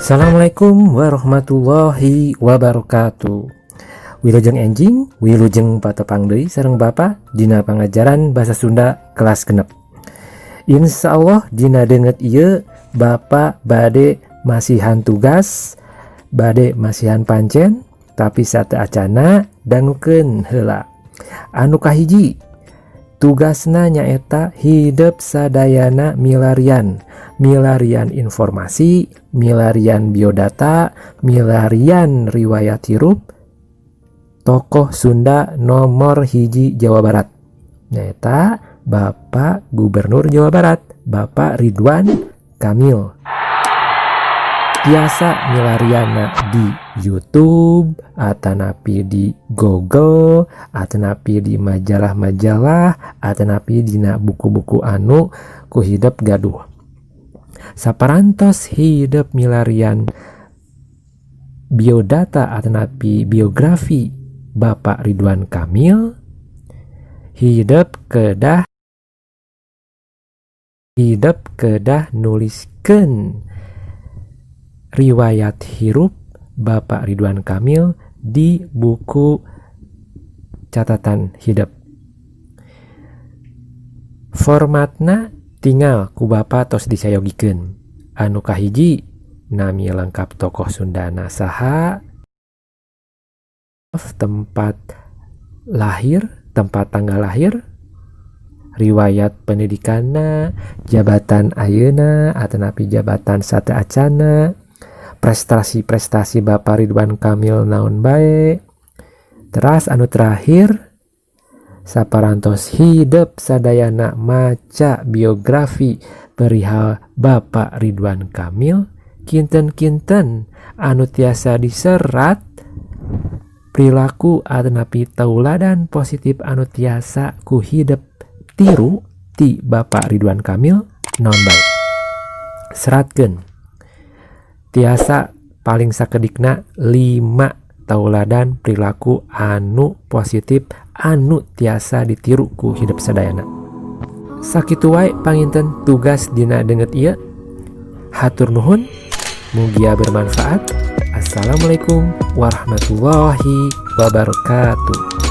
Assalamualaikum warahmatullahi wabarakatuh. Wilujeng enjing, wilujeng patepang deui sareng Bapak dina pangajaran bahasa Sunda kelas 6. Insya Allah dina danget ieu Bapak bade masihan tugas, bade masihan pancen, tapi sateuacanna dangukeun heula. Anu kahiji, tugasna nyaeta hidep sadayana milarian, milarian informasi, milarian biodata, milarian riwayat hirup tokoh Sunda nomor 1 Jawa Barat, nyaeta Bapak Gubernur Jawa Barat, Bapak Ridwan Kamil. Tiasa milarianna di YouTube atanapi di Google atanapi di majalah-majalah atanapi dina buku-buku anu ku hidep gaduh. Saparantos hidep milarian biodata atanapi biografi Bapak Ridwan Kamil, hidep kedah nuliskeun riwayat hirup Bapak Ridwan Kamil di buku catatan hidep. Formatna tingal ku Bapak tos disayogikeun. Anu kahiji, nami lengkap tokoh Sundana saha, tempat lahir, tempat tanggal lahir, riwayat pendidikanna, jabatan ayeuna atanapi jabatan sateuacanna, prestasi-prestasi Bapak Ridwan Kamil naon bae. Teras anu terakhir, saparantos hidep sadayana maca biografi perihal Bapak Ridwan Kamil, kinten-kinten anu tiasa diserat perilaku atanapi tauladan positif anu tiasa ku hidep tiru ti Bapak Ridwan Kamil naon bae. Seratkeun, tiasa paling sakedikna 5 tauladan perilaku anu positif anu tiasa ditiru ku hidep sadayana. Sakitu wae panginten tugas dina danget ieu. Hatur nuhun, mugia bermanfaat. Assalamualaikum warahmatullahi wabarakatuh.